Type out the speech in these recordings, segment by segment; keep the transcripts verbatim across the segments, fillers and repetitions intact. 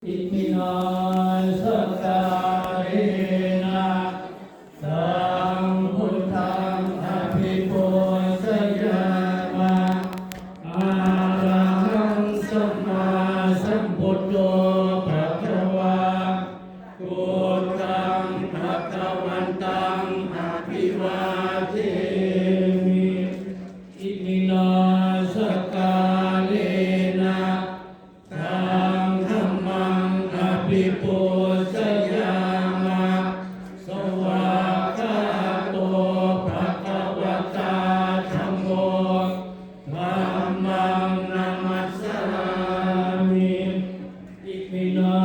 Iminā sakkārena taṃ buddhaṃ abhipūjayāma. Arahaṃ sammāsambuddho bhagavā, buddhaṃ bhagavantaṃ abhivādemi. Iminā sakkārena taṃ dhammaṃ abhipūjayāma. Svākkhāto bhagavatā dhammo, dhammaṃ namassāmi. Iminā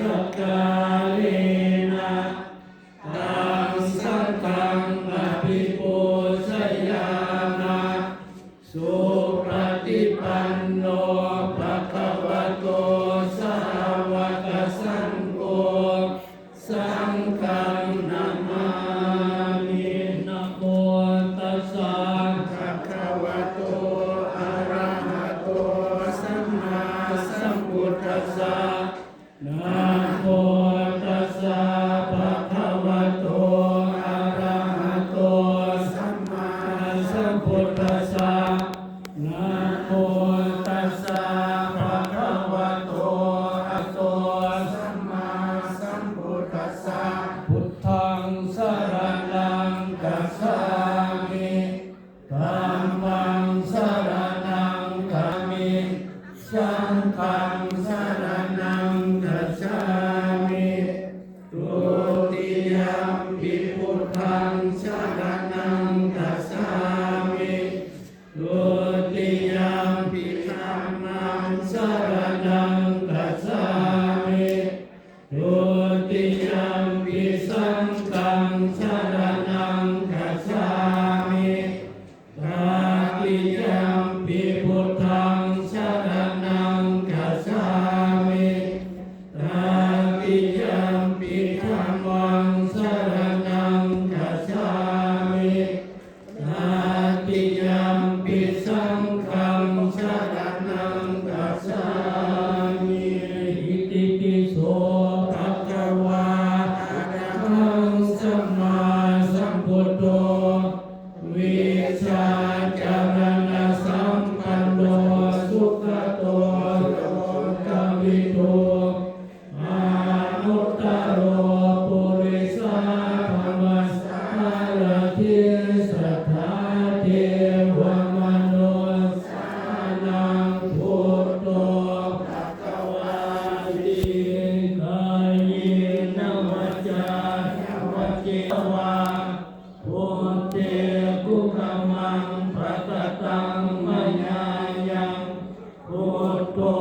sakkārena taṃ saṅghaṃ abhipūjayāma. Supaṭipanno bhagavato sāvakasaṅgho, saṅghaṃ namāmi. Namo tassa bhagavato arahato sammāsambuddhassa. Namo tassa bhagavato arahato sammāsambuddhassa. Namo tassa bhagavato arahato sammāsambuddhassa. Buddhaṃ saraṇaṃ gacchāmi. Dhammaṃ saraṇaṃ gacchāmi. Saṅghaṃ saraṇaṃ gacchāmi. Dutiyampi buddhaṃ saraṇaṃ gacchāmi. Dutiyampi dhammaṃ saraṇaṃ gacchāmi. Dutiyampi saṅghaṃ saraṇaṃ gacchāmi. Tatiyampi buddhaṃ saraṇaṃ gacchāmi. Tatiyampi dhammaṃ saraṇaṃ gacchāmi. Tatiyampi saṅghaṃ saraṇaṃ gacchāmi. Itipi so bhagavā arahaṃ sammāsambuddho vijjācaraṇasampanno sugato lokavidū anuttaro purisadammasārathi satthā devamanussānaṃ buddho bhagavāti. Kāyena vācāya va ce vā, buddhe kukammaṃ pakataṃ mayā yaṃ, buddho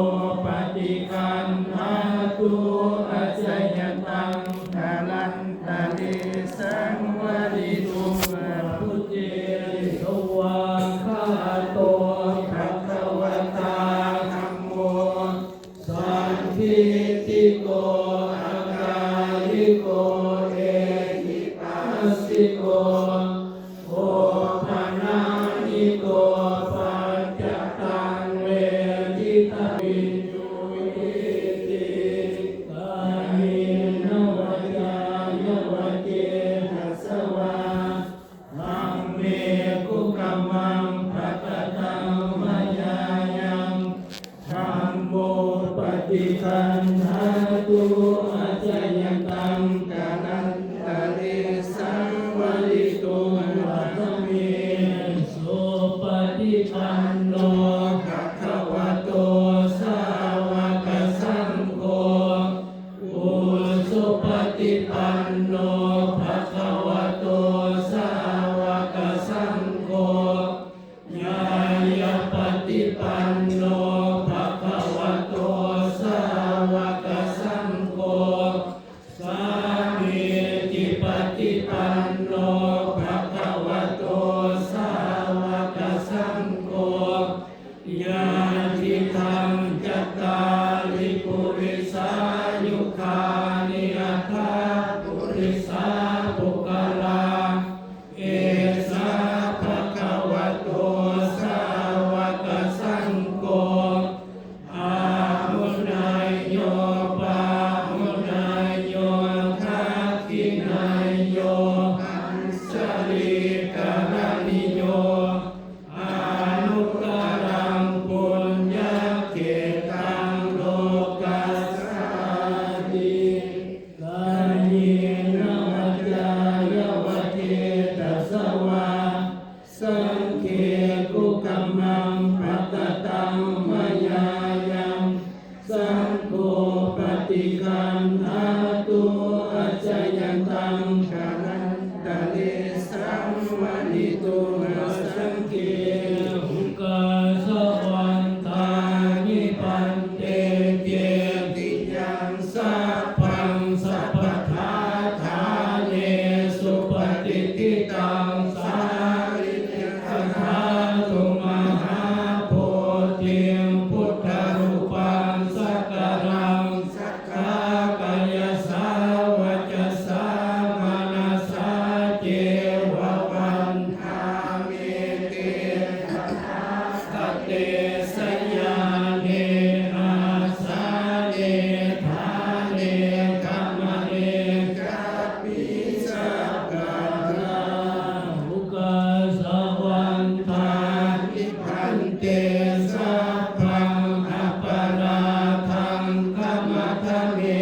paṭiggaṇhatu accayantaṃ, kālantare saṃvarituṃ va buddhe. Svākkhāto bhagavatā dhammo, sandiṭṭhiko akāliko ehipassiko opanayiko paccattaṃ veditabbo viññūhīti. Kāyena vācāya va cetasā vā, dhamme kukammaṃ pakataṃ mayā yaṃ, dhammo paṭiggaṇhatu accayantaṃ, kālantare saṃvarituṃ va dhamme. Supaṭipanno bhagavato sāvakasaṅgho, ujupaṭipanno bhagavato sāvakasaṅgho, ñāyapaṭipanno bhagavato sāvakasaṅgho, sāmīcipaṭipanno bhagavato sāvakasaṅgho, yadidaṃ cattāri purisayugāni aṭṭha purisapuggalā, esa bhagavato sāvakasaṅgho, āhuneyyo gandhatu accayantaṃ, kālantare saṃvarituṃ va saṅghe. Ukāsa vandāmi bhante, cetiyaṃ sabbaṃ sabbaṭṭhāne supatiṭṭhitaṃ sārīrikadhātu mahābodhiṃ buddharūpaṃ sakalaṃ sakkā kāyasā vacasā manasā ceva vandāmi te tathāgate sayane āsane ṭhāne gamane cāpi sabbadā. Ukāsa vandāmi bhante, sabbaṃ aparādhaṃ khamatha me